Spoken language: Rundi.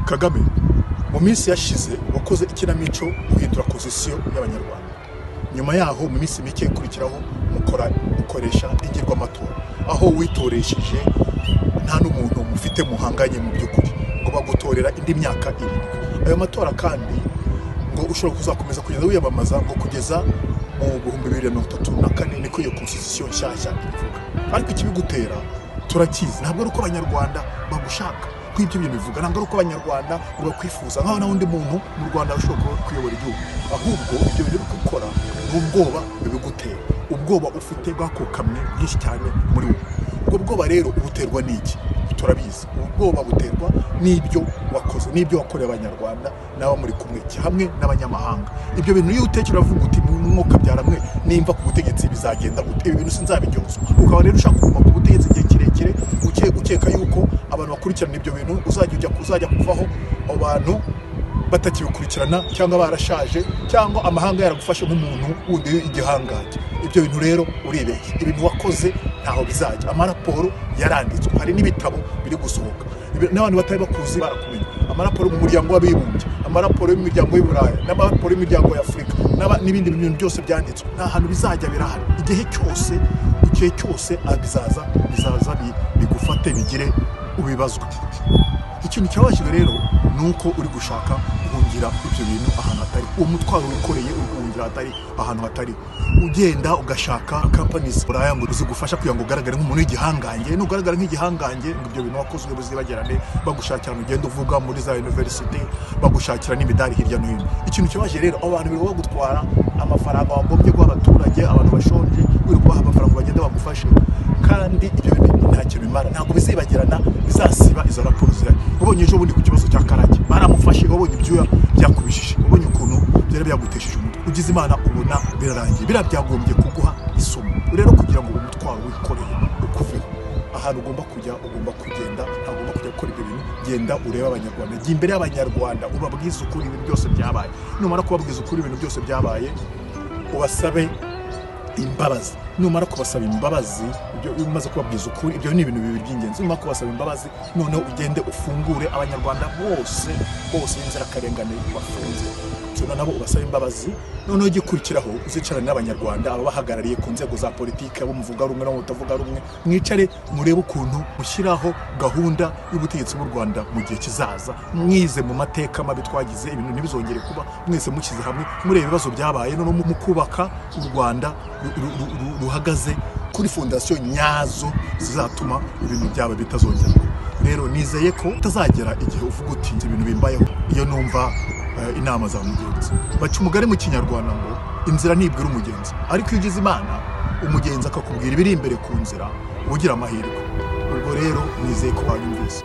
Kagame, mu minsi yashize wakoze ikinamico uhindura constitution y'Abanyarwanda. Nyuma yaho mu minsi mike ikurikiraho mukora ukoresha ingirwamatora, aho witoresheje nta n'umuntu mufite muhanganye mu by'ukuri, ngo bagutorera indi myaka 7. Ayo matora kandi ngo ushobora kuzakomeza kugeza wiyamamaza ngo kugeza mu 2034, niko iyo constitution nshyashya ivuga. Ariko ikibigutera turakizi, ntabwo ari uko Abanyarwanda bagushaka nk'ibyo bintu bivuga, ntabwo ari uko Abanyarwanda bakwifuza nkaho nta wundi muntu mu Rwanda ushobora kuyobora igihugu, ahubwo ibyo bintu uri gukora ni ubwoba bibigutera, ubwoba ufite bwakokamye bwinshi cyane muri wowe. Ubwo bwoba rero ubuterwa n'iki? Turabizi, ubwoba buterwa n'ibyo wakoze, n'ibyo wakoreye Abanyarwanda n'abo muri kumwe hamwe n'abanyamahanga. Ibyo bintu iyo utekera uravuga uti mwuka byaramwe nimva ku butegetsi bizagenda gute, ibi bintu sinzabiryozwa. Ukaba rero ushaka kuguma ku butegetsi igihe kirekire, ukeka yuko abantu bakurikirana ibyo bintu uzajya kuvaho abo bantu batakibikurikirana, cyangwa barashaje, cyangwa amahanga yaragufashe nk'umuntu wundi igihangange. Ibyo bintu rero uribeshye, ibintu wakoze ntaho bizajya. Amaraporo yaranditswe, hari n'ibitabo biri gusohoka, n'abantu batari bakuzi barakumenya. Amaraporo mu muryango w'abibumbye, amaraporo y'imiryango y'Iburaya, n'amaraporo y'imiryango ya Afurika, n'ibindi bintu byose byanditswe, nta hantu bizajya, birahari. Igihe cyose, igihe cyose bizaza bigufate, bigire ubibazwe. Ikintu cyabashije rero nuko uri gushaka guhungira ibyo bintu ahantu hatari, uwo mutwaro wikoreye uri guhungira hatari, ahantu hatari. Ugenda ugashaka companies buraya ngo zigufasha kugira ngo ugaragare nk'umuntu w'igihangange. Nugaragara nk'igihangange ngo ibyo bintu wakozwe bizibagirane, bagushakira ugenda uvuga muri za university, bagushakira n'imidari hirya no hino. Ikintu kibaje rero, abo bantu birirwa bagutwara amafaranga wagombye guha abaturage, abantu bashonje, uri kubaha amafaranga bagenda bagufashe, kandi ibyo bintu ntacyo bimara, ntabwo bizibagirana, bizasiba izo raporo zihari. Ubonye ejo bundi ku kibazo cya Karake baramufashe, wabonye ibyuya byakubishije, ubonye ukuntu byari byagutesheje umutwe, ugize Imana ubona birarangiye. Biriya byagombye kuguha isomo rero kugira ngo umutwaro wikoreye ukuveho. Ahantu ugomba kujya ugomba kugenda, ntabwo ugomba kujya gukora ibyo bintu. Genda urebe Abanyarwanda, jya imbere y'Abanyarwanda ubabwize ukuri ibintu byose byabaye. Numara kubabwiza ukuri ibintu byose byabaye, ubasabe imbabazi. Numara kubasaba imbabazi, ibyo umaze kubabwiza ukuri, ibyo ni ibintu bibiri by'ingenzi. Numara kubasaba imbabazi, noneho ugende ufungure Abanyarwanda bose bose b'inzirakarengane bafunze, nabo ubasaba imbabazi. Noneho igikurikiraho uzicarane n'Abanyarwanda ababahagarariye ku nzego za politiki, abo muvuga rumwe n'abo mutavuga rumwe, mwicare murebe ukuntu mushyiraho gahunda y'ubutegetsi bw'u Rwanda mu gihe kizaza, mwize mu mateka mabi twagize, ibintu ntibizongere kuba, mwese mushyize hamwe murebe ibibazo byabaye, noneho mu kubaka u Rwanda ruhagaze kuri fondasiyo nyazo zizatuma ibintu byaba bitazongera. Rero nizeye ko utazagera igihe uvuga uti ibintu bimbayeho iyo numva inama za mugenzi. Baca umugani mu Kinyarwanda ngo inzira ntibwira umugenzi, ariko iyo ugize Imana umugenzi akakubwira ibiri imbere ku nzira, uba ugira amahirwe. Ubwo rero nizeye ko wanyumvise.